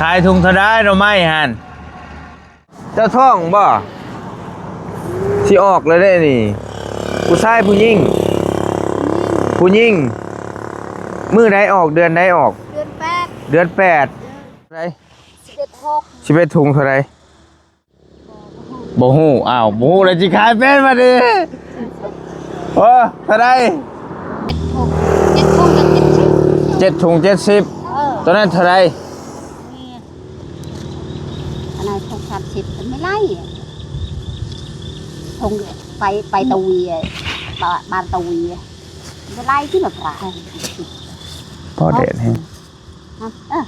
ຂາຍຖົງເທົ່າໃດໜໍ່ໄມ້ຫັ້ນ? ເຈົ້າທ້ອງບໍ່? ຊິອອກແລ້ວເດ້ນີ້. ຜູ້ຊາຍຜູ້ຍິງ? ຜູ້ຍິງ. ມື້ໃດອອກ ເດືອນໃດອອອກ? ເດືອນແປດ. ເດືອນແປດ. ເອີ ເທົ່າໃດ? ສິບເອັດ ຫົກ. ສິບເອັດ ຖົງເທົ່າໃດ? ບໍ່ຮູ້. ອ້າວ ບໍ່ຮູ້ແລ້ວຊິຂາຍເປັນບັດນີ້. ໂອ້ ເທົ່າໃດ? ເຈັດຖົງ ເຈັດຖົງກັບເຈັດສິບ. ເຈັດຖົງເຈັດສິບ. ເອີ ໂຕນັ້ນເທົ່າໃດ? ອັນນັ້ນຖົງສາມສິບ ມັນບໍ່ໄລ່. ຖົງໄປ ໄປຕະເວຍ ບ້ານ ບ້ານຕະເວຍ ບໍ່ໄລ່ ທີ່ລະປາ ພໍແດດແຮງ. ເອີ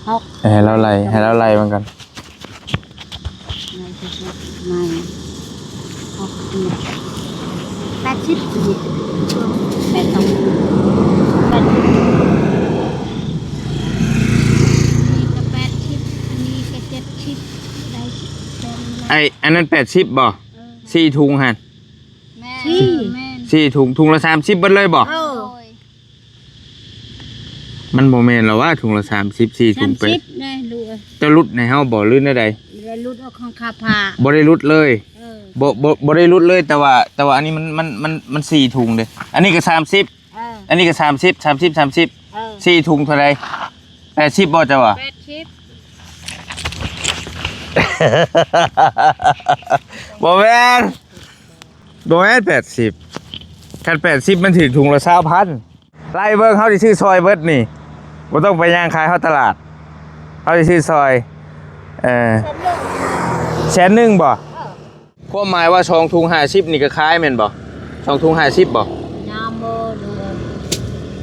ເອົາ ໃຫ້ລາວໄລ່ ໃຫ້ລາວໄລ່ມັນກ່ອນ. ແປດສິບ ແປດສິບ ແປດສິບ ນີ້ກະແປດສິບ ອັນນີ້ກະເຈັດສິບ ໄດ້ສອງ ໄອ້ ອັນນັ້ນແປດສິບບໍ່? ເອີ ສີ່ຖົງຫັ້ນ. ແມ່ນ ສີ່ ແມ່ນ ສີ່ຖົງ ຖົງລະສາມສິບເບິດເລີຍບໍ່? ເອີ ໂດຍ. ມັນບໍ່ແມ່ນລະຫວາ ຖົງລະສາມສິບ ສີ່ຖົງໄປ ສາມສິບ ເດ້ລູກເອີຍ. ເຈົ້າຫຼຸດໃຫ້ເຮົາບໍ່ ຫຼືແນວໃດ? ບໍ່ໄດ້ຫຼຸດ ເອົາຂອງຂ້າພາ ບໍ່ໄດ້ຫຼຸດເລີຍ. ເອີ ບໍ່ ບໍ່ ບໍ່ໄດ້ຫຼຸດເລີຍ ແຕ່ວ່າ ແຕ່ວ່າອັນນີ້ມັນ ມັນ ມັນ ມັນສີ່ຖົງເດ້. ອັນນີ້ກະສາມສິບ. ເອີ ອັນນີ້ກະສາມສິບ ສາມສິບ ສາມສິບ. ເອີ ສີ່ຖົງເທົ່າໃດ? ແປດສິບບໍ່ເຈົ້າວ່າ? ແປດສິບ. ບໍ່ແມ່ນ ບໍ່ແມ່ນແປດສິບ. ຄັນແປດສິບມັນຖືກຖົງລະຊາວພັນ. ໄລ່ເບິ່ງ ເຮົາຊິຊື້ຊ່ອຍເບິດນີ້ ບໍ່ຕ້ອງໄປຍ່າງຂາຍຮອດຕະຫຼາດ. ເຮົາຊິຊື້ຊ່ອຍ ເອີ ແສນໜຶ່ງ ແສນໜຶ່ງບໍ່? ເອີ ຄວາມໝາຍວ່າສອງຖົງຫ້າສິບນີ້ກະຂາຍແມ່ນບໍ່? ສອງຖົງຫ້າສິບບໍ່? ຍອມບໍ່ລູ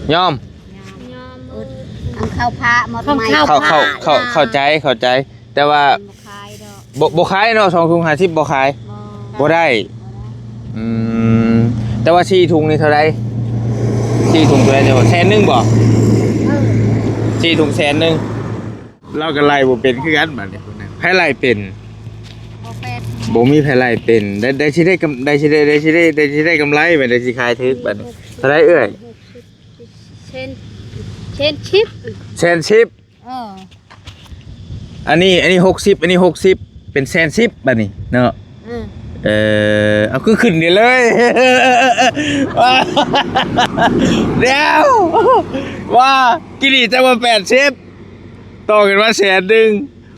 ກ? ຍອມ ຍອມ. ອັນເຂົ້າພະໝົດ ຂອງ ໃໝ່ ເຂົ້າ ເຂົ້າ ເຂົ້າ ເຂົ້າ ເຂົ້າໃຈ ເຂົ້າໃຈ ແຕ່ວ່າ ບໍ່ຂາຍດອກ ບໍ່ ບໍ່ຂາຍເນາະ. ສອງຖົງຫ້າສິບບໍ່ຂາຍ ບໍ່ ບໍ່ໄດ້. ອືມ ແຕ່ວ່າສີ່ຖົງນີ້ເທົ່າໃດ? ສີ່ຖົງເທົ່າໃດເຈົ້າວ່າ? ແສນໜຶ່ງບໍ່? ເອີ ສີ່ຖົງແສນໜຶ່ງ. ລາວກະໄລ່ບໍ່ເປັນຄືກັນບາດນີ້. ໃຜໄລ່ເປັນ? ບໍ່ເປັນ ບໍ່ມີໃຜໄລ່ເປັນ. ໄດ້ ໄດ້ຊິໄດ້ກຳ ໄດ້ຊິໄດ້ ໄດ້ຊິໄດ້ ໄດ້ຊິໄດ້ກຳໄລ ບາດໃດຊິຂາຍຖືກບາດນີ້. ເທົ່າໃດເອື້ອຍ? ແສນ ແສນສິບ ແສນສິບ. ເອີ ອັນນີ້ ອັນນີ້ຫົກສິບ ອັນນີ້ຫົກສິບ ເປັນແສນສິບບາດນີ້ເນາະ. ເອີ ເອີ ເອົາ ຄືຂຶ້ນນີ້ເລີຍ. ດຽວ ວ່າກີ້ນີ້ເຈົ້າວ່າແປດສິບ ຕໍ່ຂຶ້ນມາແສນໜຶ່ງ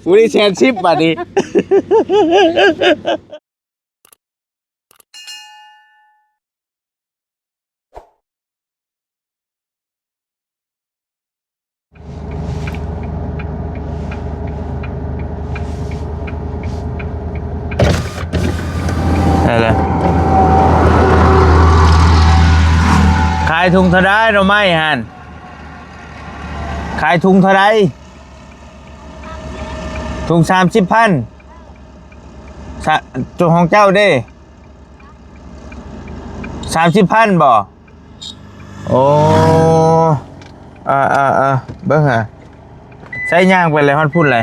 ມື້ນີ້ແສນສິບບາດນີ້. ໄດ້ລະ ຂາຍຖົງເທົ່າໃດໜໍ່ໄມ້ຫັ້ນ? ຂາຍຖົງເທົ່າໃດ? ຖົງສາມສິບພັນ. ສະ ໂຕຂອງເຈົ້າເດ້? ສາມສິບພັນບໍ່? ໂອ້ ເອີ ເອີ ເອີ ເບິ່ງຫາ ໃຊ້ຍ່າງໄປແລ້ວຮອດພຸ້ນແຫຼະ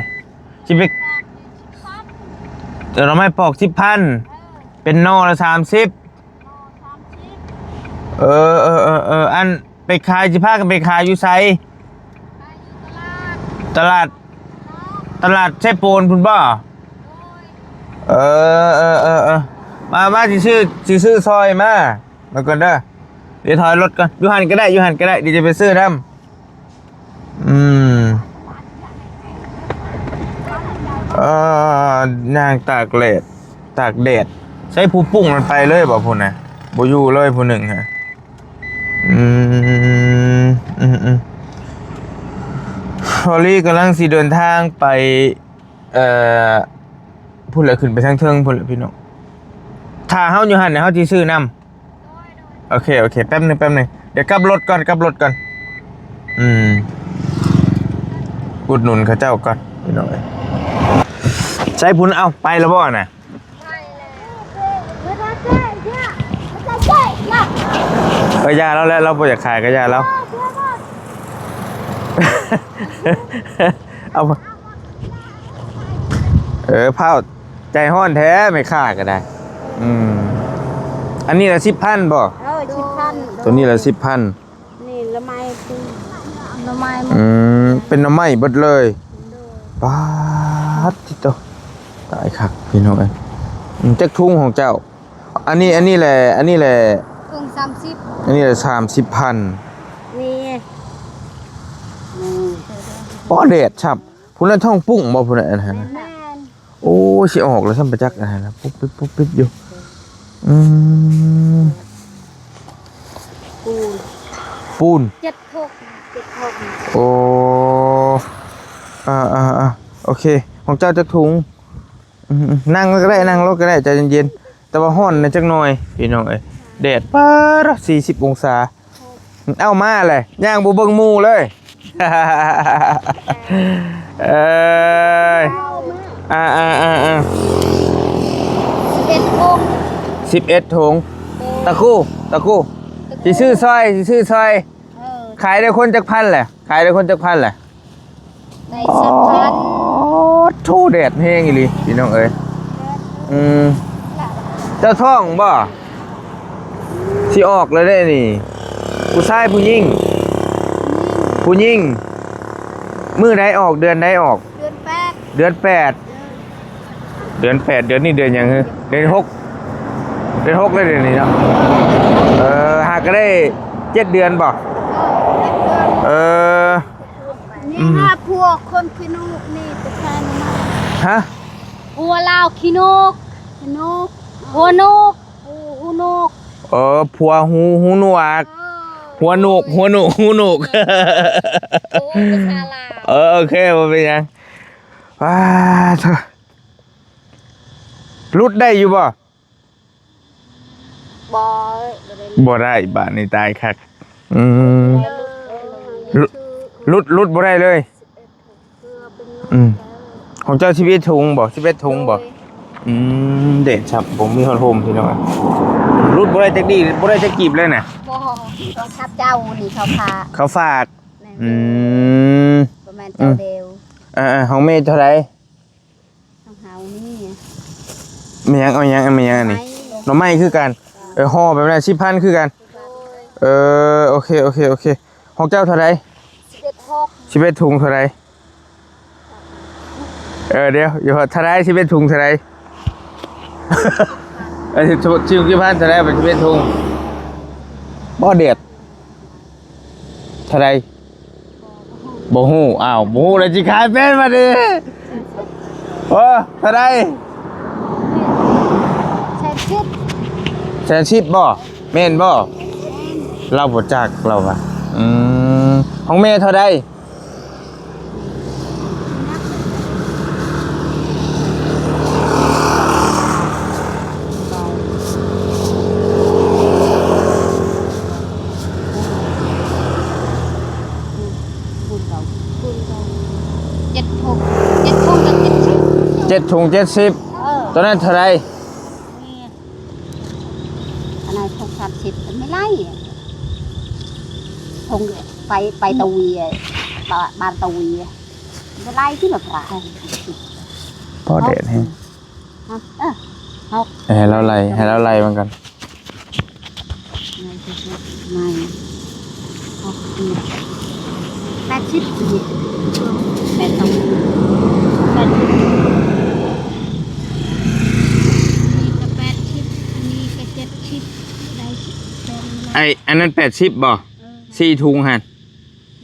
ຊິໄປ ເອີ ໜໍ່ໄມ້ປອກສິບພັນ ເປັນໜໍ່ລະສາມສິບ. ເອີ ເອີ ເອີ ເອີ ອັນ ໄປຂາຍ ຊິພາກັນໄປຂາຍຢູ່ໃສ? ຕະຫຼາດ ຕະຫຼາດເຊໂປນພຸ້ນບໍ່? ເອີ ເອີ ເອີ ເອີ ມາ ມາ ຊິຊື້ ຊິຊື້ຊ່ອຍ ມາ ມາກ່ອນເດີ ດຽວຖອຍລົດກ່ອນ ຢູ່ຫັ້ນກະໄດ້ ຢູ່ຫັ້ນກະໄດ້ ດຽວຈະໄປຊື້ນຳ. ອືມ ເອີ ຍ່າງຕາກແດດ ຕາກແດດ ໃຊ້ຜູ້ປຸ້ງນັ້ນໄປເລີຍບໍ່ພຸ້ນນະ? ບໍ່ຢູ່ເລີຍຜູ້ໜຶ່ງຫັ້ນ. ອືມ ອືມ ອືມ ພໍລີກຳລັງຊິເດີນທາງໄປ ເອີ ພຸ້ນແຫຼະ ຂຶ້ນໄປທາງເທິງພຸ້ນແຫຼະພີ່ນ້ອງ. ຖ້າເຮົາຢູ່ຫັ້ນ ເຮົາຊິຊື້ນຳ. ໂອເຄ ໂອເຄ ແປັບໜຶ່ງ ແປັບໜຶ່ງ ດຽວກັບລົດກ່ອນ ກັບລົດກ່ອນ. ອືມ ອຸດໜູນເຂົາເຈົ້າກ່ອນພີ່ນ້ອງເອີຍ. ໃສ່ພຸ້ນ ເອົ້າ ໄປແລ້ວບໍ່ນະ? ເອີ ຢ່າລາວແຫຼະ ລາວບໍ່ຢາກຂາຍກະຢ່າລາວ. ເອົາ ເອີ ພ້າວ ໃຈຮ້ອນແທ້ແມ່ຄ້າກະໄດ້. ອືມ ອັນນີ້ລະສິບພັນບໍ່? ເອີ ສິບພັນ. ໂຕນີ້ລະສິບພັນ. ນີ້ໜໍ່ໄມ້ ໜໍ່ໄມ້. ອືມ ເປັນໜໍ່ໄມ້ເບິດເລີຍ. ໂດຍ. ປາດຕິໂຕ ຕາຍຄັກພີ່ນ້ອງເອີຍ. ອືມ ຈັກທຸງຂອງເຈົ້າ? ອັນນີ້ ອັນນີ້ແຫຼະ ອັນນີ້ແຫຼະ ຖົງສາມສິບ ອັນນີ້ແຫຼະສາມສິບພັນ ນີ້ ນີ້ ໂອ້ ແດດຊ້ຳ ພຸ້ນນະ ທ້ອງປຸ້ງບໍ່ ພຸ້ນນະ ອັນນັ້ນນະ ແມ່ນ ໂອ້ຍ ຊິອອກແລ້ວຊ້ຳປະຈັກ ອັນນັ້ນນະ ປຸບປິບ ປຸບປິບຢູ່. ອືມ ປູນ ປູນ ເຈັດຫົກ ເຈັດຫົກ ໂອ້ ອ່າໆໆ ໂອເຄ ຂອງເຈົ້າຈັກຖົງ? ອືມໆ ນັ່ງກໍໄດ້ ນັ່ງລົງກໍໄດ້ ໃຈເຢັນໆ ແຕ່ວ່າຮ້ອນແດ່ຈັກໜ່ອຍພີ່ນ້ອງເອີຍ ແດດ ປາດ ສີ່ສິບອົງສາ. ເອົາມາແຫຼະ ຍ່າງບໍ່ເບິ່ງໝູ່ເລີຍ ເອີຍ ອ່າໆໆໆ ສິບເອັດຖົງ ສິບເອັດຖົງ ຕະກູ ຕະກູ ຕະກູ ຊິຊື້ຊ່ອຍ ຊິຊື້ຊ່ອຍ ເອີ ຂາຍໄດ້ຄົນຈັກພັນແຫຼະ ຂາຍໄດ້ຄົນຈັກພັນແຫຼະ? ໄດ້ສາມພັນ ໂອ້ໂທ ແດດແຮງອີ່ຫຼີພີ່ນ້ອງເອີຍ. ອືມ ເຈົ້າທ້ອງບໍ່? ຊິອອກແລ້ວເດ້ນີ້ ຜູ້ຊາຍຜູ້ຍິງ? ຜູ້ຍິງ. ມື້ໃດອອກ ເດືອນໃດອອກ? ເດືອນແປດ ເດືອນແປດ ເດືອນແປດ ເດືອນນີ້ເດືອນຫຍັງ? ເດືອນຫົກ ເດືອນຫົກແລ້ວເດນີ້ເນາະ. ເອີ ຫາກະໄດ້ເຈັດເດືອນບໍ່? ເອີ ນີ້ຫາພວກຄົນຂີ້ໜູກນີ້ໄປຂາຍໜໍ່ໄມ້. ຮະ? ຜົວລາວຂີ້ນົກ ຂີ້ນົກ ຫົວນົກ ຫູ ຫູນົກ. ເອີ ຜົວຫູ ຫູໜວກ ເອີ ຫົວໜູກ ຫົວໜູກ ຫູໜວກ. ໂອ້ ພາສາລາວ. ເອີ ໂອເຄ ບໍ່ເປັນຫຍັງ. ວ້າ ໂທ້ ຫຼຸດໄດ້ຢູ່ບໍ່? ບໍ່ ບໍ່ໄດ້ ບໍ່ໄດ້ ບາດນີ້ຕາຍຄັກ. ອືມ ຫຼຸດ ຫຼຸດ ຫຼຸດບໍ່ໄດ້ເລີຍ. ອືມ ຂອງເຈົ້າສິບເອັດຖົງບໍ່? ສິບເອັດຖົງບໍ່? ໂດຍ ອືມ ເດະ ຊັບ ບໍ່ມີຮອດຮົ່ມພີ່ນ້ອງ. ຫຼຸດບໍ່ໄດ້ຈັກດີ ບໍ່ໄດ້ຈັກກີບເລີຍນະ. ບໍ່ ຕ້ອງຄັບເຈົ້ານີ້ເຂົາຝາກ ເຂົາຝາກ. ແມ່ນ ອືມ ບໍ່ແມ່ນເຈົ້າດຽວ. ອືມ ເອີໆ ຂອງແມ່ເທົ່າໃດ? ຂອງເຮົານີ້ ແມ່ນຫຍັງ? ເອົາຫຍັງ? ແມ່ນຫຍັງອັນນີ້? ໜໍ່ໄມ້ຄືກັນ. ເອີ ຫໍ່ແບບນັ້ນ ສິບພັນຄືກັນ. ໂດຍ ເອີ ໂອເຄ ໂອເຄ ໂອເຄ. ຂອງເຈົ້າເທົ່າໃດ? ສິບເອັດ ຫົກ ສິບເອັດ ຖົງເທົ່າໃດ? ເອີ ດຽວ ຢູ່ເທົ່າໃດ? ສິບເອັດ ຖົງເທົ່າໃດ? ເອີ ສິບ ສິບພັນເທົ່າໃດ? ເປັນສິບເອັດ ຖົງ. ບໍ່ ແດດ ເທົ່າໃດ? ບໍ່ຮູ້. ອ້າວ ບໍ່ຮູ້ແລ້ວຊິຂາຍເປັນບາດນີ້. ໂອ້ ເທົ່າໃດ? ແສນສິບ ແສນສິບບໍ່? ແມ່ນບໍ່? ແມ່ນ ລາວບໍ່ຈັກ ລາວວ່າ. ອືມ ຂອງແມ່ເທົ່າໃດ? ເຈັດຖົງ ເຈັດຖົງກັບເຈັດສິບ ເຈັດຖົງເຈັດສິບ. ເອີ ໂຕນັ້ນເທົ່າໃດ? ອັນນັ້ນຖົງສາມສິບ ມັນໄລ່ ຖົງໄປ ໄປຕະເວຍ ບ້ານ ບ້ານຕະເວຍ ມັນໄລ່ທີ່ລະພະ. ພໍແດດແຮງ. ເອີ ເອົາ ໃຫ້ລາວໄລ່ ໃຫ້ລາວໄລ່ມັນກ່ອນ. ແປດສິບ ແປດສິບ ແປດສິບ ນີ້ກະແປດສິບ ອັນນີ້ກະເຈັດສິບ ໄດ້ສອງ ໄອ້ ອັນນັ້ນແປດສິບບໍ່? ເອີ ສີ່ຖົງຫັ້ນ.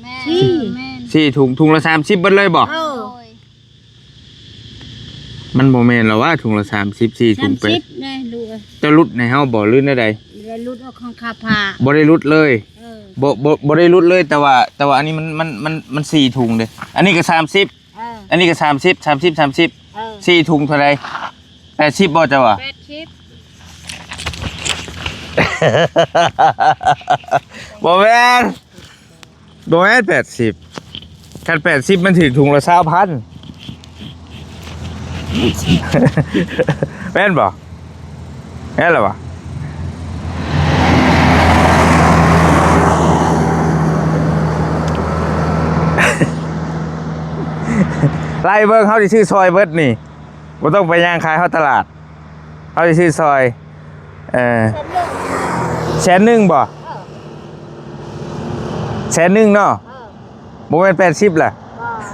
ແມ່ນ ສີ່ ແມ່ນ ສີ່ຖົງ ຖົງລະສາມສິບເບິດເລີຍບໍ່? ເອີ ໂດຍ. ມັນບໍ່ແມ່ນລະຫວາ ຖົງລະສາມສິບ ສີ່ຖົງ ສາມສິບ ແປດ ເດ້ລູກເອີຍ. ເຈົ້າຫຼຸດໃຫ້ເຮົາບໍ່ ຫຼືແນວໃດ? ບໍ່ໄດ້ຫຼຸດອອກຂອງຂ້າພາ ບໍ່ໄດ້ຫຼຸດເລີຍ. ເອີ ບໍ່ ບໍ່ ບໍ່ໄດ້ຫຼຸດເລີຍ ແຕ່ວ່າ ແຕ່ວ່າອັນນີ້ມັນ ມັນ ມັນ ມັນສີ່ຖົງເດ້. ອັນນີ້ກະສາມສິບ ເອີ ອັນນີ້ກະສາມສິບ ສາມສິບ ສາມສິບ ເອີ ສີ່ຖົງເທົ່າໃດ? ແປດສິບບໍ່ເຈົ້າວ່າ? ແປດສິບ. ບໍ່ແມ່ນ ບໍ່ແມ່ນແປດສິບ ຄັນແປດສິບມັນຖືກຖົງລະຊາວພັນ ແມ່ນບໍ່? ແມ່ນລະຫວາ? ໄລ່ເບິ່ງ ເຮົາຊິຊື້ຊ່ອຍເບິດນີ້ ບໍ່ຕ້ອງໄປຍ່າງຂາຍຮອດຕະຫຼາດ. ເຮົາຊິຊື້ຊ່ອຍ ເອີ ແສນໜຶ່ງ ແສນໜຶ່ງບໍ່? ເອີ ແສນໜຶ່ງເນາະ. ເອີ ບໍ່ແມ່ນແປດສິບລະ? ບໍ່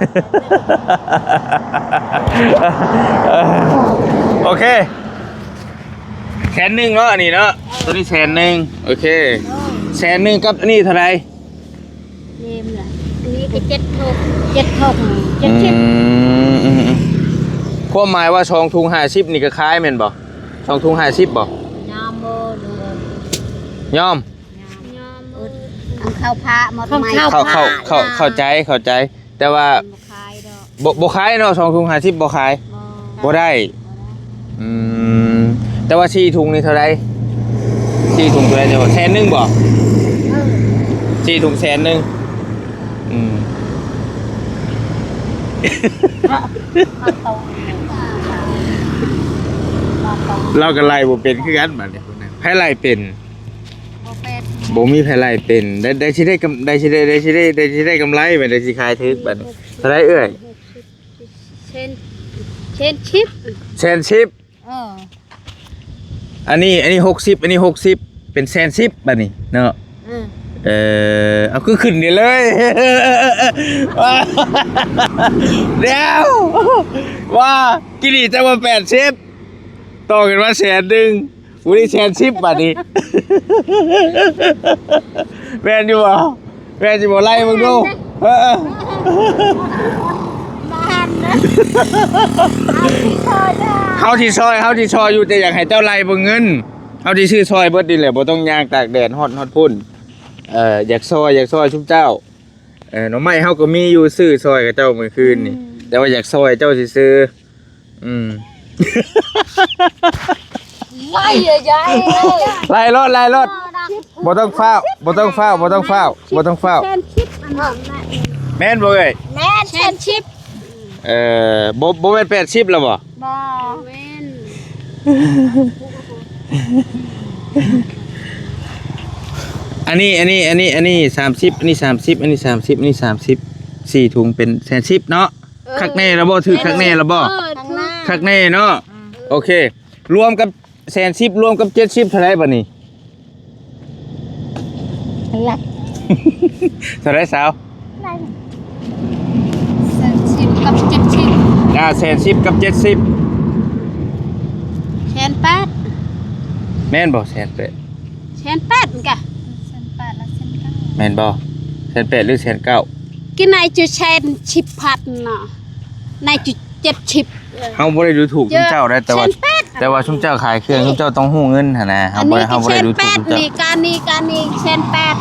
ໂອເຄ ແສນໜຶ່ງເນາະ ອັນນີ້ເນາະ ໂຕນີ້ແສນໜຶ່ງ ໂອເຄ ແສນໜຶ່ງກັບອັນນີ້ເທົ່າໃດ? ນີ້ມັນລະ ອັນນີ້ກໍເຈັດຫົກ ເຈັດຫົກ ເຈັດສິບ ອືມ ຄວາມໝາຍວ່າສອງຖົງຫ້າສິບນີ້ກໍຂາຍແມ່ນບໍ່? ສອງຖົງຫ້າສິບບໍ່? ຍອມບໍ່? ຍອມ ຍອມ ອັນເຂົ້າພະໝົດໃໝ່ ເຂົ້າ ເຂົ້າ ເຂົ້າ ເຂົ້າໃຈ ເຂົ້າໃຈ ແຕ່ວ່າ ບໍ່ຂາຍດອກ ບໍ່ ບໍ່ຂາຍເນາະ ສອງຖົງຫ້າສິບບໍ່ຂາຍ ບໍ່ ບໍ່ໄດ້ ບໍ່ໄດ້ ອືມ ແຕ່ວ່າສີ່ຖົງນີ້ເທົ່າໃດ? ສີ່ຖົງເທົ່າໃດເຈົ້າວ່າ ແສນໜຶ່ງບໍ່? ເອີ ສີ່ຖົງແສນໜຶ່ງ ອືມ ລາວກໍໄລ່ບໍ່ເປັນຄືກັນບາດນີ້ ໃຜໄລ່ເປັນ? ບໍ່ເປັນ ບໍ່ມີໃຜໄລ່ເປັນ ໄດ້ ໄດ້ຊິໄດ້ກຳ ໄດ້ຊິໄດ້ ໄດ້ຊິໄດ້ ໄດ້ຊິໄດ້ກຳໄລ ແມ່ນໄດ້ຊິຂາຍຖືກບາດນີ້ ເທົ່າໃດເອື້ອຍ? ແສນ ແສນສິບ ແສນສິບ ເອີ ອັນນີ້ ອັນນີ້ຫົກສິບ ອັນນີ້ຫົກສິບ ເປັນແສນສິບບາດນີ້ເນາະ ເອີ ເອີ ເອົາຄືຂຶ້ນນີ້ເລີຍ ດຽວ ວ່າກີ້ນີ້ເຈົ້າວ່າແປດສິບ ຕໍ່ກັນມາແສນໜຶ່ງ ມື້ນີ້ແສນສິບບາດນີ້ ແມ່ນຢູ່ບໍ່? ແມ່ນຢູ່ບໍ່? ໄລ່ເບິ່ງດູ ເອີ ເຮົາຊິຊ່ອຍ ເຮົາຊິຊ່ອຍຢູ່ ແຕ່ຢາກໃຫ້ເຈົ້າໄລ່ເບິ່ງເງິນ ເຮົາຊິຊື້ຊ່ອຍເບິດນີ້ແຫຼະ ບໍ່ຕ້ອງຍ່າງຕາກແດດຮອດ ຮອດພຸ້ນ ເອີ ຢາກຊ່ອຍ ຢາກຊ່ອຍຊຸມເຈົ້າ ເອີ ໜໍ່ໄມ້ເຮົາກໍມີຢູ່ ຊື້ຊ່ອຍເຂົາເຈົ້າມື້ຄືນນີ້ ອືມ ແຕ່ວ່າຢາກຊ່ອຍເຈົ້າຊື່ໆ ອືມ ໄລ່ເອີຍ ໄລ່ໂລດ ໄລ່ໂລດ ບໍ່ຕ້ອງຟ້າວ ບໍ່ຕ້ອງຟ້າວ ບໍ່ຕ້ອງຟ້າວ ບໍ່ຕ້ອງຟ້າວ ແສນສິບອັນນັ້ນນະ ແມ່ນບໍ່ເອີຍ? ແມ່ນ ແສນສິບ ເອີ ບໍ່ ບໍ່ແມ່ນແປດສິບແລ້ວບໍ່? ບໍ່ ແມ່ນ ອັນນີ້ ອັນນີ້ ອັນນີ້ ອັນນີ້ສາມສິບ ອັນນີ້ສາມສິບ ອັນນີ້ສາມສິບ ອັນນີ້ສາມສິບ ສີ່ຖົງເປັນແສນສິບເນາະ ເອີ ຄັກແນ່ລະບໍ່? ຖືກຄັກແນ່ລະບໍ່? ເອີ ຄັກແນ່ເນາະ ອືມ ໂອເຄ ລວມກັບແສນສິບ ລວມກັບເຈັດສິບເທົ່າໃດບາດນີ້? ເທົ່າໃດສາວ? ແສນສິບກັບເຈັດສິບ ອ່າ ແສນສິບກັບເຈັດສິບ ແສນແປດ ແມ່ນບໍ່? ແສນແປດ ແສນແປດມັນກະ ແສນແປດລະແສນເກົ້າ ແມ່ນບໍ່? ແສນແປດ ຫຼື ແສນເກົ້າ ກິນໄອຈະແສນສິບພັນເນາະ ນາຍຈຸເຈັດສິບ ເຮົາບໍ່ໄດ້ດູຖູກຊຸມເຈົ້າໄດ໋ ແຕ່ວ່າ ແຕ່ວ່າຊຸມເຈົ້າຂາຍເຄື່ອງ ຊຸມເຈົ້າຕ້ອງຮູ້ເງິນຫັ້ນນະ ເຮົາບໍ່ໄດ້ ເຮົາບໍ່ໄດ້ດູຖູກຊຸມເຈົ້າ ນີ້ການນີ້ ການນີ້ແສນແປດ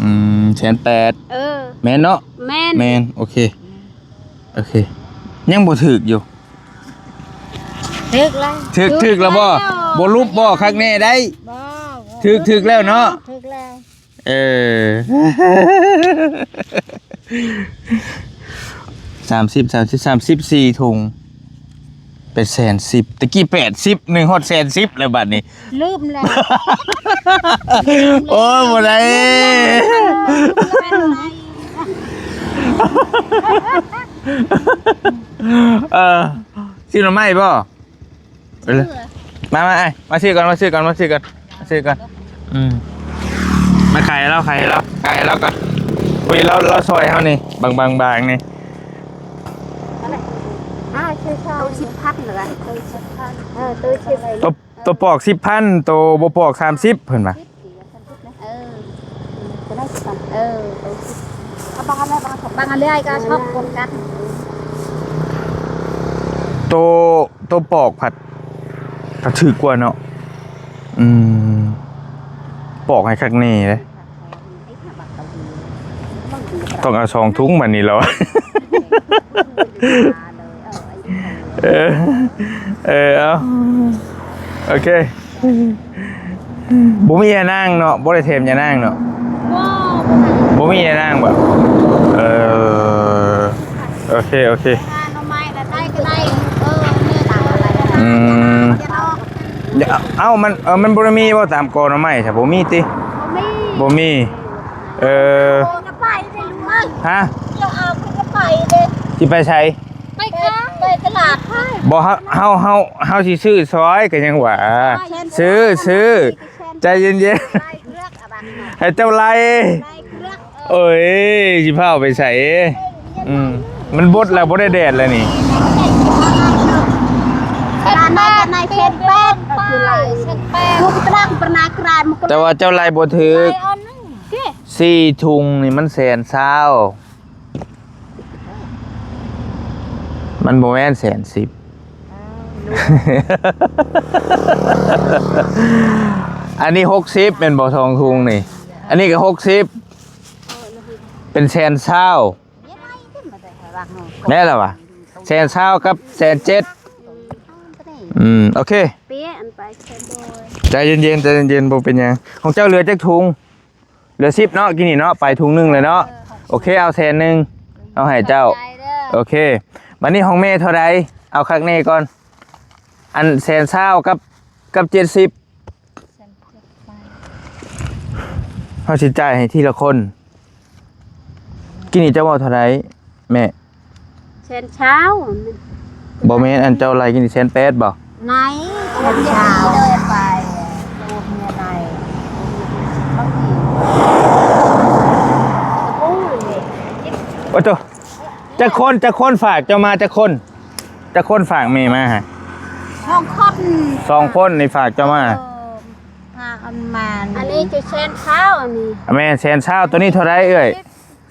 ອືມ ແສນແປດ ເອີ ແມ່ນເນາະ ແມ່ນ ແມ່ນ ໂອເຄ ໂອເຄ ຍັງບໍ່ຖືກຢູ່ ຖືກແລ້ວ ຖືກ ຖືກແລ້ວບໍ່? ບໍ່ຫຼຸບບໍ່? ຄັກແນ່ໄດ໋ ບໍ່ ຖືກ ຖືກແລ້ວເນາະ ຖືກແລ້ວ ເອີ ສາມສິບ ສາມສິບ ສາມສິບສີ່ຖົງ ແປດແສນສິບ ຕະກີ້ແປດສິບ ໜຶ່ງຮອດແສນສິບແລ້ວບາດນີ້ ລືມແລ້ວ ໂອ້ຍ ບໍ່ໄດ້ ລືມແລ້ວ ເອີ ຊື້ໜໍ່ໄມ້ບໍ່? ເອີ ມາ ມາ ອ້າຍ ມາຊື້ກ່ອນ ມາຊື້ກ່ອນ ມາຊື້ກ່ອນ ມາຊື້ກ່ອນ ອືມ ມາຂາຍໃຫ້ລາວ ຂາຍໃຫ້ລາວ ຂາຍໃຫ້ລາວກ່ອນ ໂອ້ຍ ລາວ ລາວຊ່ອຍເຮົານີ້ ບາງໆໆ ນີ້ ອ່າ ຊື້ຊ່ອຍ ໂຕສິບພັນເລີຍ ໂຕສິບພັນ ເອີ ໂຕສິບ ໂຕ ໂຕປອກສິບພັນ ໂຕບໍ່ປອກສາມສິບ ເພິ່ນວ່າ ເອີ ໂຕໄດ້ສິບພັນ ເອີ ໂຕສິບ ເອົາບັງອັນໃດ ບັງອັນເລີຍກໍຊອກຄົນກັນ ໂຕ ໂຕປອກພັດ ກໍຖືກກວ່າເນາະ ອືມ ປອກໃຫ້ຄັກແນ່ເດ້ ຕ້ອງເອົາສອງຖົງບາດນີ້ແລ້ວ ເອີ ເອີ ເອົາ ໂອເຄ ບໍ່ມີຍານາງເນາະ ບໍ່ໄດ້ແຖມຍານາງເນາະ ບໍ່ ບໍ່ມີຍານາງບໍ່ ເອີ ໂອເຄ ໂອເຄ ຫາໜໍ່ໄມ້ນະ ໄດ້ກໍໄດ້ ເອີ ນີ້ລະ ອືມ ເອົາ ມັນ ເອີ ມັນບໍ່ໄດ້ມີບໍ່ຕາມກອໜໍ່ໄມ້ຊະ ບໍ່ມີຕິ ບໍ່ມີ ບໍ່ມີ ເອີ ຈະໄປເດ້ລູກເອີຍ ຮະ ຈະເອົາ ຈະໄປເດ້ ຊິໄປໃສ? ໄປຂາຍ ໄປຕະຫຼາດຂາຍ ບໍ່ ເຮົາ ເຮົາ ເຮົາ ເຮົາຊິຊື້ຊອຍກໍຍັງວ່າ ຊື້ ຊື້ ໃຈເຢັນໆ ໃຫ້ເຈົ້າໄລ່ ເອີຍ ຊິພາໄປໃສ? ອືມ ມັນບົດແລ້ວບໍ່ໄດ້ແດດແລ້ວນີ້. ແສນແປດ ແສນແປດ ແຕ່ວ່າເຈົ້າໄລ່ບໍ່ຖືກ. ສີ່ຖົງນີ້ມັນແສນຊາວ ມັນບໍ່ແມ່ນແສນສິບ. ອັນນີ້ຫົກສິບແມ່ນບໍ່ ສອງຖົງນີ້? ອັນນີ້ກໍຫົກສິບ ເປັນແສນຊາວ. ແມ່ນລະວະ ແສນຊາວກັບແສນເຈັດ. ອືມ ໂອເຄ ໃຈເຢັນໆ ໃຈເຢັນໆ ບໍ່ເປັນຫຍັງ. ຂອງເຈົ້າເຫຼືອຈັກຖົງ? ເຫຼືອສິບເນາະ ກີ້ນີ້ເນາະ ໄປຖົງໜຶ່ງເລີຍເນາະ. ໂອເຄ ເອົາແສນໜຶ່ງ ເອົາໃຫ້ເຈົ້າ. ໂອເຄ ບັດນີ້ຂອງແມ່ເທົ່າໃດ? ເອົາຄັກແນ່ກ່ອນ. ອັນແສນຊາວກັບ ກັບເຈັດສິບ ເຮົາຊິຈ່າຍໃຫ້ທີລະຄົນ. ກີ້ນີ້ເຈົ້າເວົ້າເທົ່າໃດແມ່? ແສນຊາວ. ບໍ່ແມ່ນ ອັນເຈົ້າໄລ່ກີ້ນີ້ແສນແປດບໍ່? ໄລ່ແສນຊາວ ໄລ່ ໂອ້ໂຕ ຈັກຄົນ ຈັກຄົນຝາກເຈົ້າມາ ຈັກຄົນ ຈັກຄົນຝາກແມ່ມາຫະ? ສອງຄົນ ສອງຄົນນີ້ຝາກເຈົ້າມາ. ເອີ ພາກັນມາ ອັນນີ້ຈະແສນຊາວ ອັນນີ້ ແມ່ນແສນຊາວ. ໂຕນີ້ເທົ່າໃດເອື້ອຍ?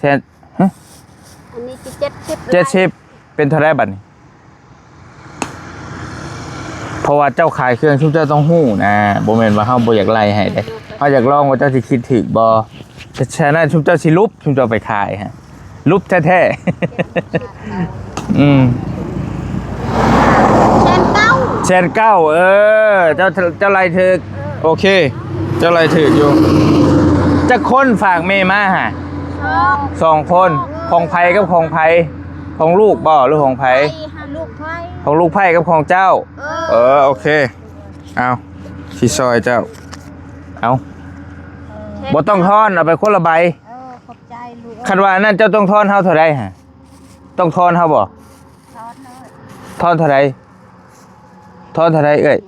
ແສນ ຮະ ອັນນີ້ຈະເຈັດສິບ ເຈັດສິບ ເປັນເທົ່າໃດບັດນີ້? ເພາະວ່າເຈົ້າຂາຍເຄື່ອງ ຊຸມເຈົ້າຕ້ອງຮູ້ນະ ບໍ່ແມ່ນວ່າເຮົາບໍ່ຢາກໄລ່ໃຫ້ເດ້. ເຮົາຢາກລອງວ່າເຈົ້າຊິຄິດຖືກບໍ່. ສະນັ້ນຊຸມເຈົ້າຊິຫຼຸບ ຊຸມເຈົ້າໄປຂາຍຫະ ຫຼຸບແທ້ໆ. ອືມ ແສນເກົ້າ ແສນເກົ້າ. ເອີ ເຈົ້າ ເຈົ້າໄລ່ຖືກ. ໂອເຄ ເຈົ້າໄລ່ຖືກຢູ່. ຈັກຄົນຝາກແມ່ມາຫະ? ສອງ ສອງຄົນ. ຂອງໃຜກັບຂອງໃຜ? ຂອງລູກບໍ່ ຫຼືຂອງໃຜ? ຂອງລູກໃພ້ ຂອງລູກໃພ້ກັບຂອງເຈົ້າ. ເອີ ເອີ ໂອເຄ ເອົາ ຊິຊ່ອຍເຈົ້າ. ເອົາ ເອີ ບໍ່ຕ້ອງທອນ ເອົາໄປຄົນລະໃບ. ເອີ ຂອບໃຈລູກ. ຄັນວ່າອັນນັ້ນເຈົ້າຕ້ອງທອນເຮົາເທົ່າໃດຫະ? ຕ້ອງທອນເຮົາບໍ່? ທອນເລີຍ. ທອນເທົ່າໃດ? ທອນເທົ່າໃດເອື້ອຍ?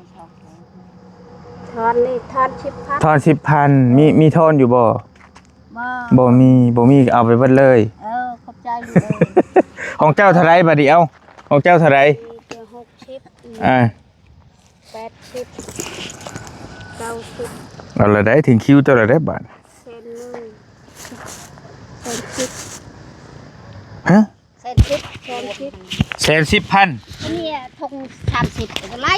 ທອນນີ້ ທອນສິບພັນ. ທອນສິບພັນ. ມີ ມີທອນຢູ່ບໍ່? ບໍ່ ບໍ່ມີ ບໍ່ມີກໍເອົາໄປເບິດເລີຍ. ເອີ ຂອບໃຈລູກເອີຍ. ຂອງເຈົ້າເທົ່າໃດບັດນີ້? ເອົ້າ ຂອງເຈົ້າເທົ່າໃດ? ມີແຕ່ຫົກສິບ. ອ່າ ແປດສິບ ເກົ້າສິບ. ເອົາລະໄດ໋ ເຖິງຄິວເຈົ້າລະໄດ໋ບາດ. ແສນໜຶ່ງ ແສນສິບ. ຮະ? ແສນສິບ ແສນສິບ ແສນສິບພັນ. ອັນນີ້ຖົງສາມສິບກໍໄລ່.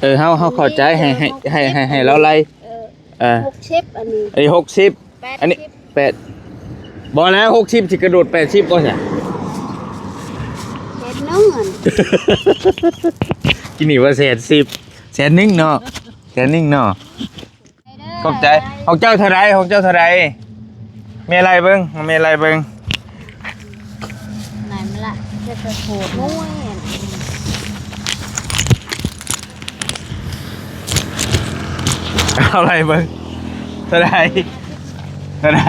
ເອີ ເຮົາ ເຮົາເຂົ້າໃຈ ໃຫ້ ໃຫ້ ໃຫ້ ໃຫ້ ໃຫ້ລາວໄລ່. ເອີ ເອີ ຫົກສິບ ອັນນີ້ ອັນນີ້ຫົກສິບ ແປດສິບ ອັນນີ້ແປດ. ບໍ່ແລ້ວ ຫົກສິບ ຊິກະໂດດແປດສິບບໍ່ຊະ? ແສນໜຶ່ງ ອັນ ກິນນີ້ວ່າແສນສິບ ແສນໜຶ່ງເນາະ ແສນໜຶ່ງເນາະ. ຂອບໃຈ. ຂອງເຈົ້າເທົ່າໃດ? ຂອງເຈົ້າເທົ່າໃດ? ແມ່ໄລ່ເບິ່ງ ແມ່ໄລ່ເບິ່ງ. ໄລ່ມາລະ ຈະໄປໂພດໂອ້ຍ. ເອົາໄລ່ເບິ່ງ ເທົ່າໃດ? ເທົ່າໃດ?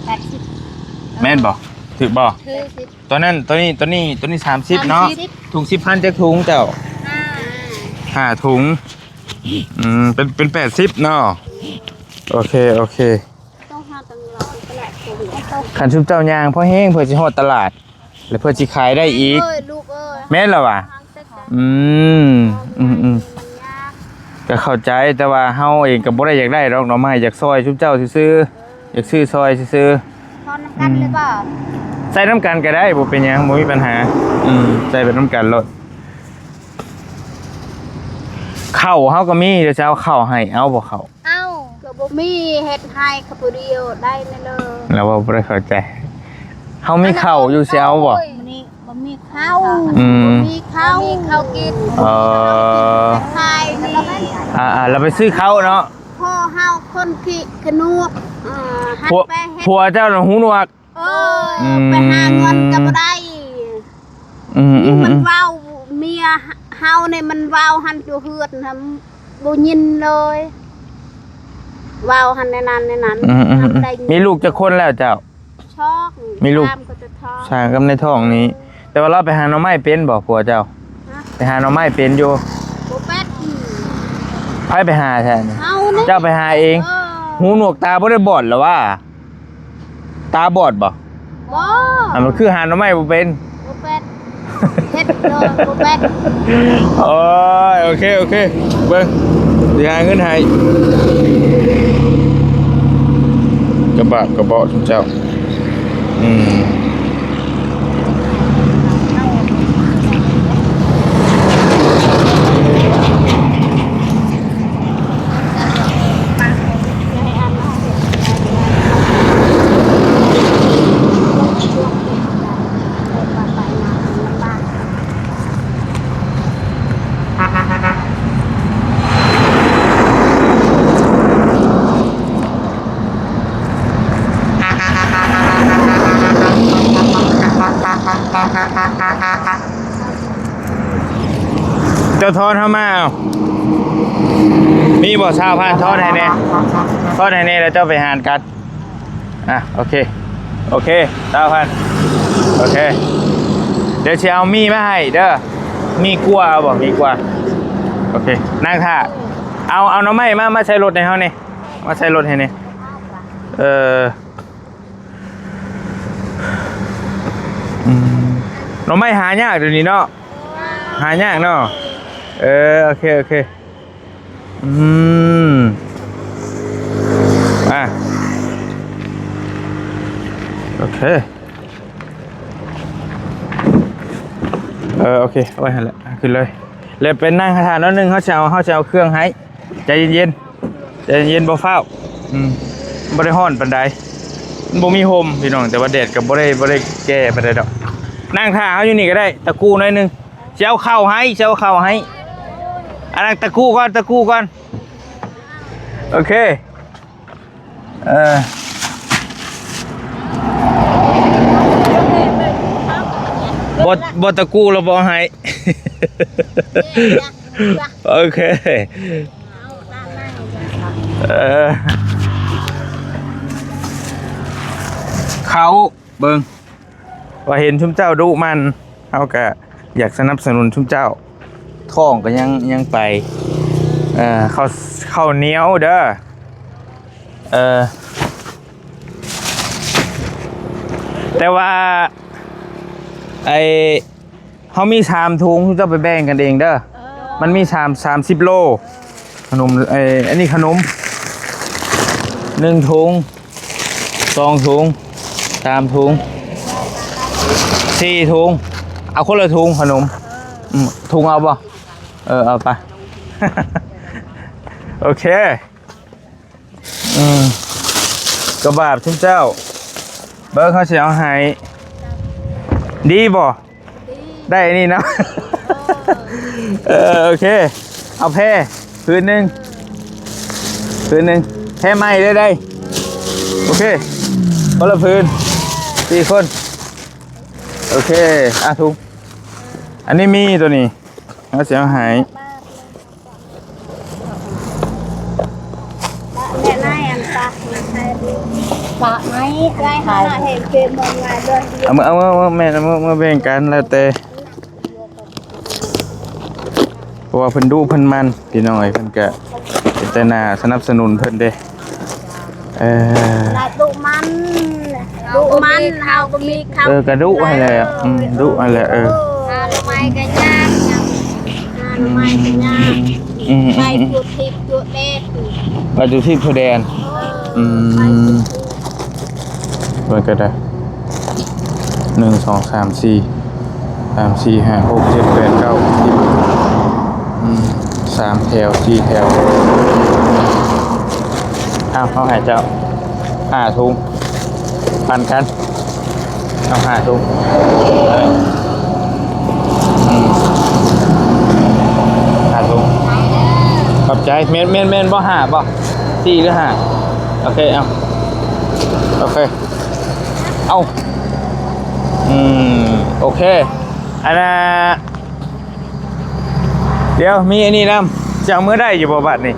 ແປດສິບ. ແມ່ນບໍ່? ຖືກບໍ່? ຖືກ. ຕົວນັ້ນ ຕົວນີ້ ຕົວນີ້ ຕົວນີ້ສາມສິບເນາະ. ສາມສິບ. ຖົງສິບພັນຈັກຖົງເຈົ້າ? ຫ້າ ຫ້າຖົງ. ອືມ ເປັນ ເປັນແປດສິບເນາະ. ໂອເຄ ໂອເຄ. ຕ້ອງຫາຕັ້ງຫຼາຍ ຄັນຊຸມເຈົ້າຍ່າງພໍແຮງ ເພື່ອຊິຮອດຕະຫຼາດ ແລະ ເພື່ອຊິຂາຍໄດ້ອີກ. ເອີຍ ລູກເອີຍ. ແມ່ນລະຫວາ? ອືມ ອືມ ອືມ ມັນຍາກ. ກໍເຂົ້າໃຈ ແຕ່ວ່າເຮົາເອງກໍບໍ່ໄດ້ຢາກໄດ້ດອກໜໍ່ໄມ້ ຢາກຊ່ອຍຊຸມເຈົ້າຊື່ໆ. ເອີ ຢາກຊື້ຊ່ອຍຊື່ໆ. ທອນນຳກັນເລີຍບໍ່? ອືມ ໃສ່ນຳກັນກໍໄດ້ ບໍ່ເປັນຫຍັງ ບໍ່ມີບັນຫາ. ອືມ ໃສ່ໄປນຳກັນໂລດ. ເຂົ້າເຮົາກໍມີ ດຽວຈະເອົາເຂົ້າໃຫ້ ເອົາບໍ່ເຂົ້າ? ເອົາ ກໍບໍ່ມີ ເຮັດໃຫ້ຂ້າຜູ້ດຽວໄດ້ແນ່ເລີຍ. ລາວເວົ້າບໍ່ໄດ້ເຂົ້າໃຈ. ເຮົາມີເຂົ້າຢູ່ ຊິເອົາບໍ່? ມື້ນີ້ບໍ່ມີເຂົ້າ. ອືມ ບໍ່ມີເຂົ້າ ບໍ່ມີເຂົ້າກິນ. ເອີ ຂາຍນີ້ ອ່າໆ ລາວໄປຊື້ເຂົ້າເນາະ. ພໍ່ເຮົາຄົນຂີ້ຂະໜວກ ເອີ ຫັນ ຜົວ ໄປເຮັດ ຜົວເຈົ້ານະຫູໜວກ. ເອີຍ ອືມ ໄປຫາເງິນກໍບໍ່ໄດ້. ອືມ ມັນ ອືມ ເວົ້າ ເມຍເຮົານີ້ມັນເວົ້າຫັ້ນຢູ່ເຮືອນຫັ້ນ ບໍ່ຍິນເລີຍ ເວົ້າຫັ້ນແນວນັ້ນແນວນັ້ນ. ອືມ ອືມ ອືມ ມີລູກຈັກຄົນແລ້ວເຈົ້າ? ສອງ. ມີລູກ ສາມ ກໍຈະທ້ອງ ສາມກັບໃນທ້ອງນີ້. ແຕ່ວ່າລາວໄປຫາໜໍ່ໄມ້ເປັນບໍ່ ຜົວເຈົ້າ? ຮະ? ໄປຫາໜໍ່ໄມ້ເປັນຢູ່? ບໍ່ເປັນ. ອືມ ໃຜໄປຫາແທ້ນີ້? ເຮົານີ້ ເຈົ້າໄປຫາເອງ? ເອີ ຫູໜວກຕາບໍ່ໄດ້ບອດລະຫວາ? ຕາບອດບໍ່? ບໍ່ ອັນມັນຄືຫາໜໍ່ໄມ້ບໍ່ເປັນ? ບໍ່ເປັນ ເຮັດໂດຍບໍ່ເປັນ. ໂອ້ຍ ໂອເຄ ໂອເຄ ເບິ່ງ ຊິຫາເງິນໃຫ້ ກະບາກະເບາະຊຸມເຈົ້າ. ອືມ ເຈົ້າທອນເຮົາມາ ເອົາ ມີບໍ່ ຊາວພັນ ທອນໃຫ້ແດ່ ທອນໃຫ້ແດ່ ແລ້ວເຈົ້າໄປຫານກັນ. ອ່ະ ໂອເຄ ໂອເຄ ຊາວພັນ ໂອເຄ ດຽວຊິເອົາໝີ່ມາໃຫ້ເດີ. ໝີ່ກົວເອົາບໍ່? ໝີ່ກົວ ໂອເຄ ນັ່ງຖ້າ ເອົາ ເອົາໜໍ່ໄມ້ມາ ມາໃສ່ລົດໃຫ້ເຮົາແດ່ ມາໃສ່ລົດໃຫ້ແດ່. ເອີ ອືມ ໜໍ່ໄມ້ຫາຍາກດຽວນີ້ເນາະ ຫາຍາກເນາະ. ເອີ ໂອເຄ ໂອເຄ ອືມ ອ່ະ ໂອເຄ ເອີ ໂອເຄ ເອົາໄວ້ຫັ້ນແຫຼະ ຂຶ້ນເລີຍ ແລ້ວໄປນັ່ງຖ້າໜ້ອຍໜຶ່ງ ເຮົາຊິເອົາ ເຮົາຊິເອົາເຄື່ອງໃຫ້. ໃຈເຢັນໆ ໃຈເຢັນໆ ບໍ່ຟ້າວ ອືມ ບໍ່ໄດ້ຮ້ອນປານໃດ ມັນບໍ່ມີຮົ່ມພີ່ນ້ອງ ແຕ່ວ່າແດດກໍບໍ່ໄດ້ ບໍ່ໄດ້ແກ່ປານໃດດອກ. ນັ່ງຖ້າເຮົາຢູ່ນີ້ກໍໄດ້ ຕະກູ້ໜ້ອຍໜຶ່ງ ຊິເອົາເຂົ້າໃຫ້ ຊິເອົາເຂົ້າໃຫ້. ອັນນັ້ນຕະກູ້ກ່ອນ ຕະກູ້ກ່ອນ ໂອເຄ ເອີ ບໍ່ ບໍ່ຕະກູ້ແລ້ວບໍ່ໃຫ້ ໂອເຄ ເອີ ເຂົ້າ ເບິ່ງ ວ່າເຫັນຊຸມເຈົ້າດຸໝັ່ນ ເຮົາກະຢາກສະໜັບສະໜູນຊຸມເຈົ້າ ທ້ອງກໍຍັງ ຍັງໄປ ເອີ ເຂົ້າ ເຂົ້າໜຽວເດີ ເອີ ແຕ່ວ່າ ໄອ້ ເຮົາມີສາມຖົງ ເຈົ້າໄປແບ່ງກັນເອງເດີ ເອີ ມັນມີສາມ ສາມສິບໂລ ຂະໜົມ ເອີ ອັນນີ້ຂະໜົມ ໜຶ່ງຖົງ ສອງຖົງ ສາມຖົງ ສີ່ຖົງ ເອົາຄົນລະຖົງຂະໜົມ ເອີ ອືມ ຖົງເອົາບໍ່? ເອີ ເອົາໄປ ໂອເຄ. ອືມ ກະບາບຊຸມເຈົ້າ ເບິ່ງເຮົາຊິເອົາໃຫ້ ດີບໍ່? ດີ ໄດ້ອັນນີ້ເນາະ ເອີ ເອີ ໂອເຄ ເອົາແພ ຜືນໜຶ່ງ ຜືນໜຶ່ງ ແພໃໝ່ເລີຍໄດ໋ ໂອເຄ ຄົນລະຜືນ ສີ່ຄົນ ໂອເຄ ອ່ະ ຖົງ ອັນນີ້ມີໂຕນີ້ ເຮົາຊິເອົາໃຫ້ ເອົາມາ ເອົາມາ ເອົາມາ ແມ່ນ ເອົາມາ ມາແບ່ງກັນ ແລ້ວແຕ່ ເພາະວ່າເພິ່ນດຸເພິ່ນໝັ່ນ ພີ່ນ້ອງເອີຍ ເພິ່ນກະເປັນຕາໜ້າສະໜັບສະໜູນເພິ່ນເດ້. ເອີ ລະດຸໝັ່ນ ດຸໝັ່ນ ເຮົາກໍມີຄຳ ເອີ ກະດຸຫັ້ນແຫຼະ ອືມ ດຸຫັ້ນແຫຼະ ເອີ ຫາໜໍ່ໄມ້ກໍຍາກ ຫາໜໍ່ໄມ້ກໍຍາກ ອືມ ໄປທົ່ວທິດທົ່ວແດນ ໄປທົ່ວທິດທົ່ວແດນ ເອີ ອືມ ໄປທົ່ວທິດ ມັນກໍໄດ້ ໜຶ່ງ ສອງ ສາມ ສີ່ ສາມ ສີ່ ຫ້າ ຫົກ ເຈັດ ແປດ ເກົ້າ ສິບ ອືມ ສາມແຖວ ສີ່ແຖວ ເອົາ ເອົາໃຫ້ເຈົ້າ ຫ້າຖົງ ປັນກັນ ເອົາ ຫ້າຖົງ ອືມ ຫ້າຖົງ ຂອບໃຈ ແມ່ນ ແມ່ນ ແມ່ນບໍ່ ຫ້າບໍ່ ສີ່ຫຼືຫ້າ ໂອເຄ ເອົາ ໂອເຄ ເອົາ ອືມ ໂອເຄ ອັນນ່າ ດຽວມີອັນນີ້ນຳ ຊິເອົາເມືອໄດ້ຢູ່ບໍ່ບາດນີ້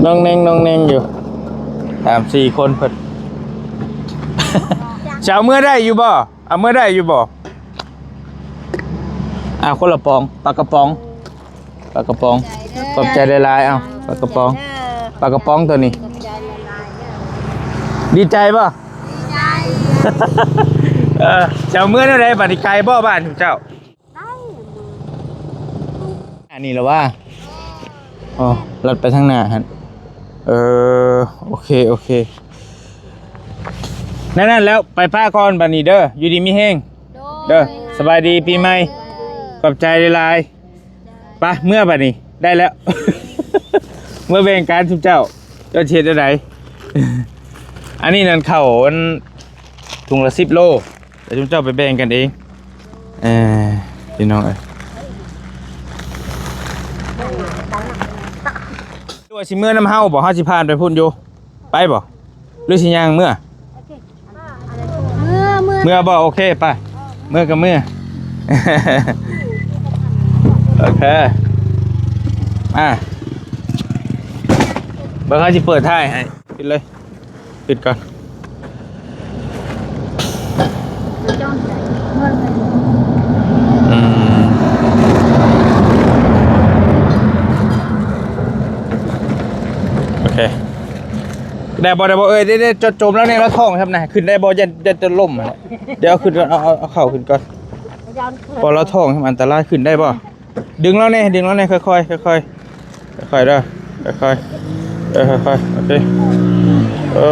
ໜ່ອງແໜ່ງ ໜ່ອງແໜ່ງຢູ່ ສາມສີ່ຄົນເພິ່ນ ຊິເອົາເມືອໄດ້ຢູ່ບໍ່? ເອົາເມືອໄດ້ຢູ່ບໍ່? ອ້າວ ຄົນລະປ໋ອງ ປາກະປ໋ອງ ປາກະປ໋ອງ. ຂອບໃຈຫຼາຍໆ. ເອົາ ປາກະປ໋ອງ ຂອບໃຈເດີ ປາກະປ໋ອງໂຕນີ້. ຂອບໃຈຫຼາຍໆເດີ. ດີໃຈບໍ່? ດີໃຈ. ເອີ ເຈົ້າເມືອແນວໃດບັດນີ້? ໄກບໍ່ບ້ານເຈົ້າ? ໄດ້ ອັນນີ້ລະວ່າ ອໍ ລັດໄປທາງໜ້າຫັ້ນ. ເອີ ໂອເຄ ໂອເຄ ນັ້ນໆ ແລ້ວໄປປ້າກ່ອນບັດນີ້ເດີ. ຢູ່ດີມີແຮງເດີ. ໂດຍ ສະບາຍດີປີໃໝ່. ເອີ ຂອບໃຈຫຼາຍໆ. ໄປ ເມືອບັດນີ້ ໄດ້ແລ້ວ ເມືອແບ່ງກັນຊຸມເຈົ້າ. ເຈົ້າຊິເຮັດແນວໃດ? ອັນນີ້ນັ້ນເຂົ້າ ອັນຖົງລະສິບໂລ ແຕ່ຊຸມເຈົ້າໄປແບ່ງກັນເອງ. ເອີ ພີ່ນ້ອງເອີຍ ຫຼືວ່າຊິເມືອນຳເຮົາບໍ່? ເຮົາຊິຜ່ານໄປພຸ້ນຢູ່ ໄປບໍ່? ຫຼືຊິຍ່າງເມືອ? ເມືອ ເມືອ ເມືອບໍ່? ໂອເຄ ໄປ ເມືອກໍເມືອ. ໂອເຄ ອ່າ ເບິ່ງ ເຮົາຊິເປີດທ້າຍໃຫ້ ຂຶ້ນເລີຍ ຂຶ້ນກ່ອນ. ອືມ ໂອເຄ. ໄດ້ບໍ່ ໄດ້ບໍ່ເອີຍ? ເດ້ໆ ຈົມແລ້ວນີ້ ລາວທ້ອງຊ້ຳນະ. ຂຶ້ນໄດ້ບໍ່? ຢ້ານ ຢ້ານຈະລົ້ມຫັ້ນແຫຼະ. ດຽວຂຶ້ນກ່ອນ ເອົາ ເອົາ ເອົາເຂົ້າຂຶ້ນກ່ອນ ຢ້ານເຂີນ ເພາະລາວທ້ອງຊ້ຳ ອັນຕະລາຍ. ຂຶ້ນໄດ້ບໍ່? ດຶງລາວແດ່ ດຶງລາວແດ່ ຄ່ອຍໆ ຄ່ອຍໆ ຄ່ອຍໆເດີ ຄ່ອຍໆ ເອີ ຄ່ອຍໆ ໂອເຄ ເອີ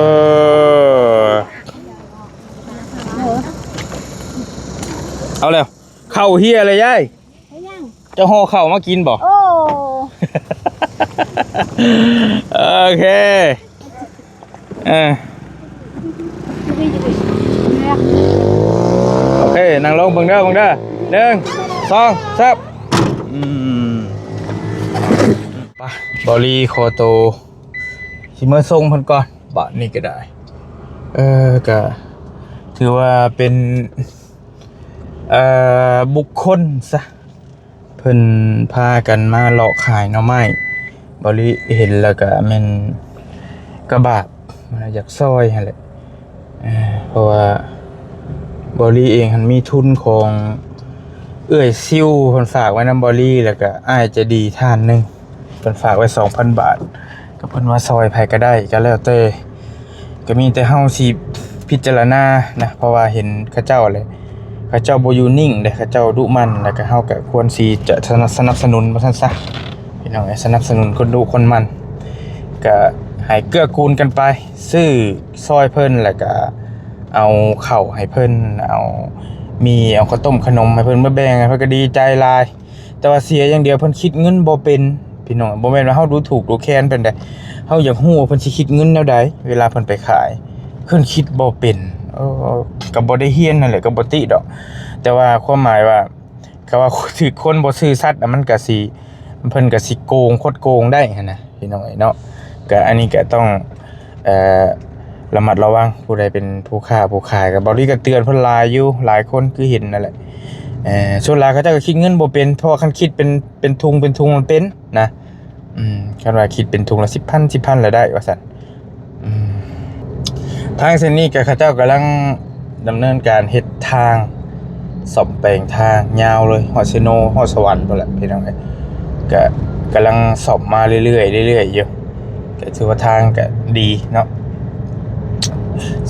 ເອົາແລ້ວ ເຂົ້າເຮຍເລີຍຍາຍ. ເຮັດຫຍັງ? ເຈົ້າຫໍ່ເຂົ້າມາກິນບໍ່? ໂອ້ ໂອເຄ ເອີ ໂອເຄ ນັ່ງລົງ ເບິ່ງເດີ ເບິ່ງເດີ ໜຶ່ງ ສອງ ສາມ ອືມ ໄປ ເບົາລີຂໍໂຕ ຊິເມືອສົ່ງເພິ່ນກ່ອນ ບາດນີ້ກໍໄດ້. ເອີ ກໍຖືວ່າເປັນ ເອີ ບຸກຄົນຊະ ເພິ່ນພາກັນມາເລາະຂາຍໜໍ່ໄມ້. ເບົາລີເຫັນແລ້ວກໍແມ່ນກະບາບ ຢາກຊ່ອຍຫັ້ນແຫຼະ ເພາະວ່າເບົາລີເອງຫັ້ນມີທຶນຂອງເອື້ອຍຊິວ ເພິ່ນຝາກໄວ້ນຳເບົາລີ ແລ້ວກໍອ້າຍໃຈດີທ່ານໜຶ່ງ ເພິ່ນຝາກໄວ້ສອງພັນບາດ ກໍເພິ່ນວ່າຊ່ອຍໃຜກໍໄດ້ ກໍແລ້ວແຕ່ ກໍມີແຕ່ເຮົາຊິພິຈາລະນານະ ເພາະວ່າເຫັນເຂົາເຈົ້າແຫຼະ ເຂົາເຈົ້າບໍ່ຢູ່ນິ່ງເດ້ ເຂົາເຈົ້າດຸໝັ່ນ ແລ້ວກໍເຮົາກໍຄວນຊິຈະສະໜັບສະໜູນວ່າຊັ້ນຊະ ພີ່ນ້ອງເອີຍ ສະໜັບສະໜູນຄົນດຸຄົນໝັ່ນ ກໍໃຫ້ເກື້ອກູນກັນໄປ ຊື້ຊ່ອຍເພິ່ນ ແລ້ວກໍເອົາເຂົ້າໃຫ້ເພິ່ນ ເອົາໝີ່ ເອົາເຂົ້າຕົ້ມຂະໜົມໃຫ້ເພິ່ນມາແບ່ງ ເພິ່ນກໍດີໃຈຫຼາຍ. ແຕ່ວ່າເສຍຢ່າງດຽວ ເພິ່ນຄິດເງິນບໍ່ເປັນ ພີ່ນ້ອງ. ບໍ່ແມ່ນວ່າເຮົາດູຖູກດູແຄນເພິ່ນໃດ ເຮົາຢາກຮູ້ວ່າເພິ່ນຊິຄິດເງິນແນວໃດ ເວລາເພິ່ນໄປຂາຍ ເພິ່ນຄິດບໍ່ເປັນ. ເອີ ກໍບໍ່ໄດ້ຮຽນຫັ້ນແຫຼະ ກໍບໍ່ຕິດອກ ແຕ່ວ່າຄວາມໝາຍວ່າ ກໍວ່າຖືກຄົນບໍ່ຊື່ສັດ ມັນກໍຊິ ເພິ່ນກໍຊິໂກງ ຄົດໂກງໄດ້ຫັ້ນນະ ພີ່ນ້ອງເອີຍເນາະ. ກໍອັນນີ້ກໍຕ້ອງ ເອີ ລະມັດລະວັງ ຜູ້ໃດເປັນຜູ້ຄ້າຜູ້ຂາຍ ກໍເບົາລີກໍເຕືອນເພິ່ນຫຼາຍຢູ່ ຫຼາຍຄົນຄືເຫັນນັ້ນແຫຼະ. ເອີ ສ່ວນຫຼາຍເຂົາເຈົ້າກໍຄິດເງິນບໍ່ເປັນ ເພາະວ່າຄັນຄິດເປັນ ເປັນທຸງ ເປັນທຸງມັນເປັນນະ. ອືມ ຄັນວ່າຄິດເປັນທຸງລະສິບພັນ ສິບພັນລະໄດ້ວ່າຊັ້ນ. ອືມ ທາງເສັ້ນນີ້ກໍເຂົາເຈົ້າກຳລັງ ດຳເນີນການເຮັດທາງ ສ້ອມແປງທາງຍາວເລີຍ ຮອດເຊໂນ ຮອດສະຫວັນພຸ້ນແຫຼະ ພີ່ນ້ອງເອີຍ. ກະກຳລັງສ້ອມມາເລື້ອຍໆ ເລື້ອຍໆ ຢູ່ ກະຖືວ່າທາງກະດີເນາະ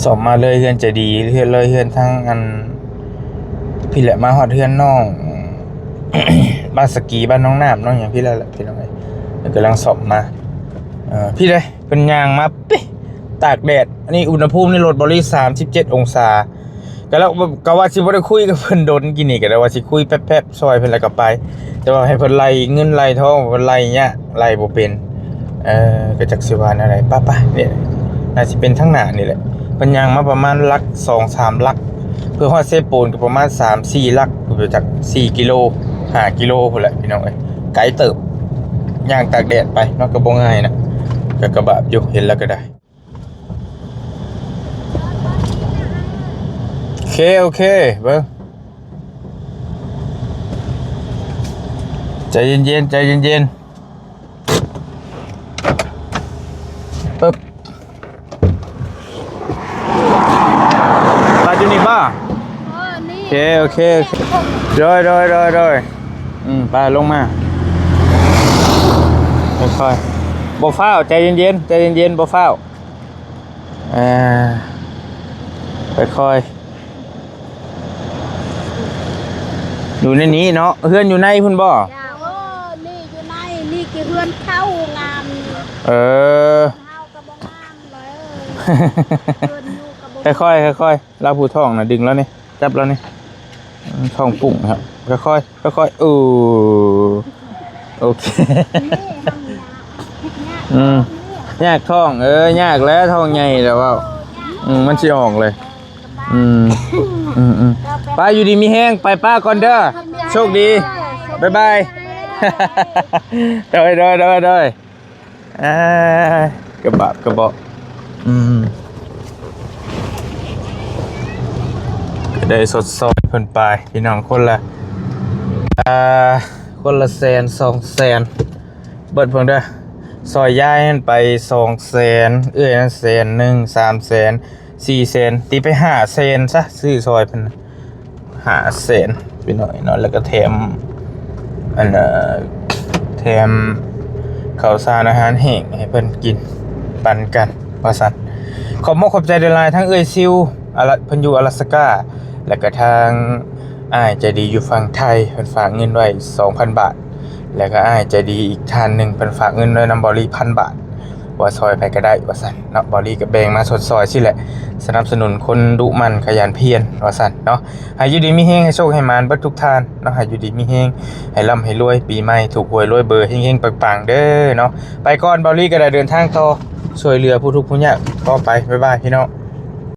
ສ້ອມມາເລີຍ ເຮືອນໃຈດີ ເຮືອນເລີຍ ເຮືອນທາງອັນ ພີ້ແຫຼະ ມາຮອດເຮືອນນ້ອງ ບ້ານສະກີ ບ້ານນ້ອງນ້ຳ ນ້ອງຫຍັງພີ້ແຫຼະ ພີ່ນ້ອງເອີຍ. ກຳລັງສ້ອມມາ ເອີ ພີ້ເດ້ ເພິ່ນຍ່າງມາປິ ຕາກແດດ. ອັນນີ້ອຸນຫະພູມໃນລົດເບົາລີ ສາມສິບເຈັດອົງສາ. ກໍແລ້ວ ກໍວ່າຊິບໍ່ໄດ້ຄຸຍກັບເພິ່ນດົນກີ້ນີ້ ກໍໄດ້ວ່າຊິຄຸຍແປັບໆ ຊ່ອຍເພິ່ນແລ້ວກໍໄປ ແຕ່ວ່າໃຫ້ເພິ່ນໄລ່ເງິນໄລ່ທອງ ເພິ່ນໄລ່ຍາກ ໄລ່ບໍ່ເປັນ. ເອີ ກໍຈັກຊິວ່າແນວໃດ ປະໆ ນີ້ ໜ້າຊິເປັນທາງໜ້ານີ້ແຫຼະ. ເພິ່ນຍ່າງມາປະມານຫຼັກສອງສາມຫຼັກ ເພື່ອຮອດເຊໂປນກໍປະມານສາມສີ່ຫຼັກ ບໍ່ຈັກ ສີ່ກິໂລ ຫ້າກິໂລພຸ້ນແຫຼະ ພີ່ນ້ອງເອີຍ ໄກເຕີບ. ຍ່າງຕາກແດດໄປເນາະ ກໍບໍ່ງ່າຍນະ ກໍ ກໍບາບຢູ່ ເຫັນແລ້ວກໍໄດ້. ໂອເຄ ໂອເຄ ເບິ່ງ ໃຈເຢັນໆ ໃຈເຢັນໆ ປຶບ ປາດຢູ່ນີ້ບໍ່? ເອີ ນີ້ ໂອເຄ ໂອເຄ ໂອເຄ ໂດຍ ໂດຍ ໂດຍ ໂດຍ. ອືມ ໄປ ລົງມາ ຄ່ອຍໆ ບໍ່ຟ້າວ ໃຈເຢັນໆ ໃຈເຢັນໆ ບໍ່ຟ້າວ ເອີ ຄ່ອຍໆ ຢູ່ໃນນີ້ເນາະ ເຮືອນຢູ່ໃນພຸ້ນບໍ່? ເອີ ນີ້ຢູ່ໃນ ນີ້ຄືເຮືອນເຂົາງາມ ເອີ ເຮົາກໍບໍ່ງາມເລີຍ ເຮືອນຢູ່ກໍບໍ່ ຄ່ອຍໆ ຄ່ອຍໆ ລາວຜູ້ທ້ອງນະ ດຶງລາວນີ້ ຈັບລາວນີ້ ອືມ ທ້ອງປຸ້ງຄັບ ຄ່ອຍໆ ຄ່ອຍໆ ໂອ້ ໂອເຄ ອືມ ຍາກທ້ອງ ເອີ ຍາກແລ້ວ ທ້ອງໃຫຍ່ແລ້ວເວົ້າ ອືມ ມັນຊິອອກເລີຍ ອືມ ອືມໆ ໄປ ຢູ່ດີມີແຮງ ໄປປ້າກ່ອນເດີ ໂຊກດີ ບາຍບາຍ ໂດຍໆໆໆ ອ່າ ກະບາບກະເບາະ ອືມ ກະໄດ້ຊົດຊ່ອຍເພິ່ນໄປ ພີ່ນ້ອງ ຄົນລະ ອ່າ ຄົນລະແສນ ສອງແສນ ເບິດເບິ່ງເດີ ຊ່ອຍຍາຍຫັ້ນໄປ ສອງແສນ ເອື້ອຍຫັ້ນແສນໜຶ່ງ ສາມແສນ ສີ່ແສນ ຕີໄປ ຫ້າແສນ ຊະ ຊື້ຊ່ອຍເພິ່ນ ຫ້າແສນ ພີ່ນ້ອງເນາະ ແລ້ວກໍແຖມ ອັນ ເອີ ແຖມເຂົ້າສານອາຫານແຫ້ງໃຫ້ເພິ່ນກິນ ປັນກັນວ່າຊັ້ນ ຂອບມຸກຂອບໃຈຫຼາຍໆ ທັງເອື້ອຍຊິວ ອາລະ ເພິ່ນຢູ່ອາລາສກາ ແລ້ວກໍທາງອ້າຍໃຈດີຢູ່ຝັ່ງໄທ ເພິ່ນຝາກເງິນໄວ້ ສອງພັນບາດ ແລ້ວກໍອ້າຍໃຈດີອີກທ່ານໜຶ່ງ ເພິ່ນຝາກເງິນໄວ້ນຳເບົາລີ ພັນບາດ ວ່າຊ່ອຍໃຜກໍໄດ້ວ່າຊັ້ນເນາະ ເບົາລີກໍແບ່ງມາຊົດຊ່ອຍຊີ້ແຫຼະ ສະໜັບສະໜູນຄົນດຸໝັ່ນຂະຫຍັນພຽນວ່າຊັ້ນເນາະ ໃຫ້ຢູ່ດີມີແຮງ ໃຫ້ໂຊກໃຫ້ໝານເບິດທຸກທ່ານເນາະ ໃຫ້ຢູ່ດີມີແຮງ ໃຫ້ລ່ຳໃຫ້ລວຍ ປີໃໝ່ຖືກຫວຍລວຍເບີ ເຮັງໆ ປັງໆ ເດີເນາະ ໄປກ່ອນ ເບົາລີກໍໄດ້ເດີນທາງຕໍ່ ຊ່ວຍເຫຼືອຜູ້ທຸກຜູ້ຍາກຕໍ່ໄປ ບາຍບາຍ ພີ່ນ້ອງ.